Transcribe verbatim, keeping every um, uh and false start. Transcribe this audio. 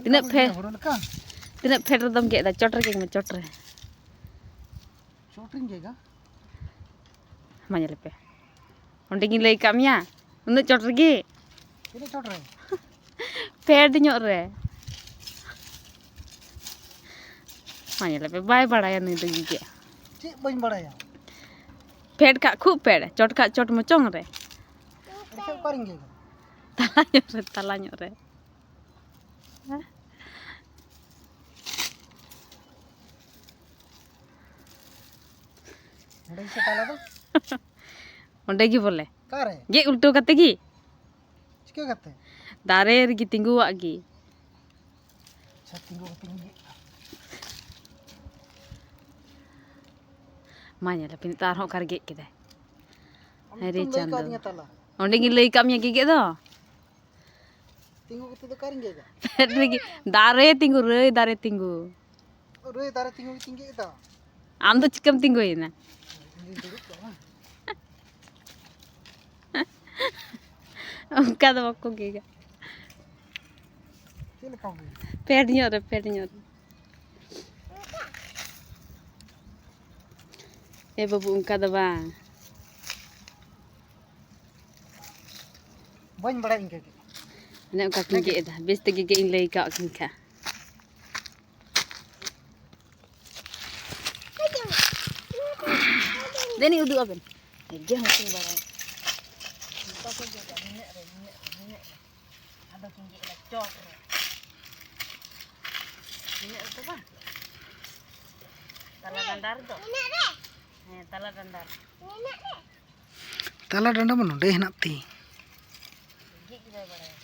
ᱛᱤᱱᱟᱹᱜ ᱯᱷᱮ-, ᱦᱩᱲᱩ ᱞᱮᱠᱟ? ᱛᱤᱱᱟᱹᱜ ᱯᱷᱮᱰ ᱨᱮᱫᱚᱢ ᱜᱮᱫ ᱮᱫᱟ? ᱪᱚᱴ ᱨᱮ ᱜᱮᱫ ᱢᱮ, ᱪᱚᱴ ᱨᱮ᱾ ᱪᱚᱴ ᱨᱤᱧ ᱜᱮᱫᱟ᱾ ᱢᱟ ᱧᱮᱞ ᱯᱮ, ᱚᱸᱰᱮ ᱜᱤᱧ ᱞᱟᱹᱭ ᱠᱟᱜ ᱢᱮᱭᱟ, ᱩᱱᱟᱹᱜ ᱪᱚᱴ ᱨᱮᱜᱮ᱾ ᱛᱤᱱᱟᱹᱜ ᱪᱚᱴ ᱨᱮ? ᱯᱷᱮᱰ ᱧᱚᱜ ᱨᱮ᱾ ᱢᱟ ᱧᱮᱞ ᱯᱮ, ᱵᱟᱭ ᱵᱟᱲᱟᱭᱟ ᱱᱩᱭ ᱫᱚ ᱜᱮᱫ᱾ ᱪᱮᱫ ᱵᱟᱹᱧ ᱵᱟᱲᱟᱭᱟ? ᱯᱷᱮᱰ ᱠᱟᱜ ᱠᱷᱩᱵ ᱯᱷᱮᱰ, ᱪᱚᱴ ᱠᱟᱜ ᱪᱚᱴ ᱢᱚᱪᱚᱝ ᱨᱮ᱾ ᱮᱱᱠᱷᱟᱱ ᱚᱠᱟᱨᱤᱧ ᱜᱮᱫᱟ? ᱛᱟᱞᱟ ᱧᱚᱜ ᱨᱮ, ᱛᱟᱞᱟ ᱧᱚᱜ ᱨᱮ᱾ ᱚᱸᱰᱮ ᱜᱮ ᱥᱮ ᱛᱟᱞᱟ ᱫᱚ? ᱚᱸᱰᱮ ᱜᱮ ᱵᱚᱞᱮ᱾ ᱚᱠᱟᱨᱮ? ᱜᱮᱫ ᱩᱞᱴᱟᱹᱣ ᱠᱟᱛᱮ ᱜᱮ᱾ ᱪᱤᱠᱟᱹ ᱠᱟᱛᱮ? ᱫᱟᱨᱮ ᱨᱮᱜᱮ ᱛᱤᱸᱜᱩᱣᱟᱜ ᱜᱮ᱾ ᱟᱪᱪᱷᱟ, ᱛᱤᱸᱜᱩ ᱠᱟᱛᱮ ᱜᱮ ᱜᱮᱫ᱾ ᱢᱟ ᱧᱮᱞ ᱟᱯᱮ ᱱᱤᱛᱚᱜ ᱟᱨᱦᱚᱸ ᱚᱠᱟᱨᱮ ᱜᱮᱫ ᱠᱮᱫᱟᱭ᱾ ᱟᱢ ᱦᱟᱭ ᱨᱮ ᱧᱩᱛᱩᱢ ᱞᱟᱹᱭ ᱪᱟᱸᱫᱚ᱾ ᱠᱟᱣᱫᱤᱧᱟ ᱛᱟᱞᱟ᱾ ᱚᱸᱰᱮ ᱜᱮ ᱞᱟᱹᱭ ᱠᱟᱜ ᱢᱮᱭᱟ ᱜᱮᱫ ᱫᱚ᱾ ᱛᱤᱸᱜᱩ ᱠᱟᱛᱮ ᱫᱚ ᱚᱠᱟᱨᱤᱧ ᱜᱮᱫᱟ? ᱯᱷᱮᱰ ᱨᱮᱜᱮ ᱫᱟᱨᱮ ᱛᱤᱸᱜᱩ, ᱨᱟᱹᱭ ᱫᱟᱨᱮ ᱛᱤᱸᱜᱩ᱾ ᱨᱟᱹᱭ ᱫᱟᱨᱮ ᱛᱤᱸᱜᱩ ᱜᱮ ᱛᱤᱸᱜᱩ ᱫᱚ᱾ ᱟᱢ ᱫᱚ ᱪᱤᱠᱟᱹᱢ ᱛᱤᱸᱜᱩᱭᱮᱱᱟ? ᱤᱧ ᱫᱩᱧ ᱫᱩᱲᱩᱵ ᱠᱚᱜᱼᱟ ᱵᱟᱝ? ᱚᱱᱠᱟ ᱫᱚ ᱵᱟᱠᱚ ᱜᱮᱫᱟ᱾ ᱪᱮᱫ ᱞᱮᱠᱟ ᱜᱮ? ᱯᱷᱮᱰ ᱧᱚᱜ ᱨᱮ, ᱯᱷᱮᱰ ᱧᱚᱜ ᱨᱮ᱾ ᱮ ᱵᱟᱹᱵᱩ, ᱚᱱᱠᱟ ᱫᱚ ᱵᱟᱝ᱾ ᱵᱟᱹᱧ ᱵᱟᱲᱟᱭᱟ ᱤᱱᱠᱟᱹ ᱜᱮ᱾ ᱚᱱᱮ ᱚᱱᱠᱟ ᱠᱤᱱ ᱜᱮᱫ ᱮᱫᱟ, ᱵᱮᱥ ᱛᱮᱜᱮ ᱜᱮᱫ ᱤᱧ ᱞᱟᱹᱭ ᱠᱟᱜ ᱠᱤᱱ ᱠᱷᱟᱱ᱾ ᱫᱮᱱᱤᱧ ᱩᱫᱩᱜ ᱟᱵᱮᱱ᱾ ᱜᱮᱫ ᱦᱚᱸᱠᱤᱱ ᱵᱟᱲᱟᱭᱟ᱾ ᱚᱱᱠᱟ ᱠᱚ ᱜᱮᱫᱟ, ᱱᱤᱱᱟᱹᱜ ᱨᱮ, ᱱᱤᱱᱟᱹᱜ ᱨᱮ, ᱱᱤᱱᱟᱹᱜ ᱨᱮ᱾ ᱟᱫᱚ ᱠᱤᱱ ᱜᱮᱫ ᱮᱫᱟ ᱪᱚᱴ ᱨᱮ᱾ ᱱᱤᱱᱟᱹᱜ ᱨᱮᱫᱚ ᱵᱟᱝ᱾ ᱛᱟᱞᱟ ᱰᱟᱸᱰᱟ ᱨᱮᱫᱚ᱾ ᱦᱮᱸ, ᱛᱟᱞᱟ ᱰᱟᱸᱰᱟ ᱨᱮ᱾ ᱛᱟᱞᱟ ᱰᱟᱸᱰᱟ ᱢᱟ ᱱᱚᱰᱮ ᱦᱮᱱᱟᱜ ᱛᱤᱧ᱾ ᱜᱮᱫ ᱜᱮ ᱵᱟᱭ ᱵᱟᱲᱟᱭᱟ᱾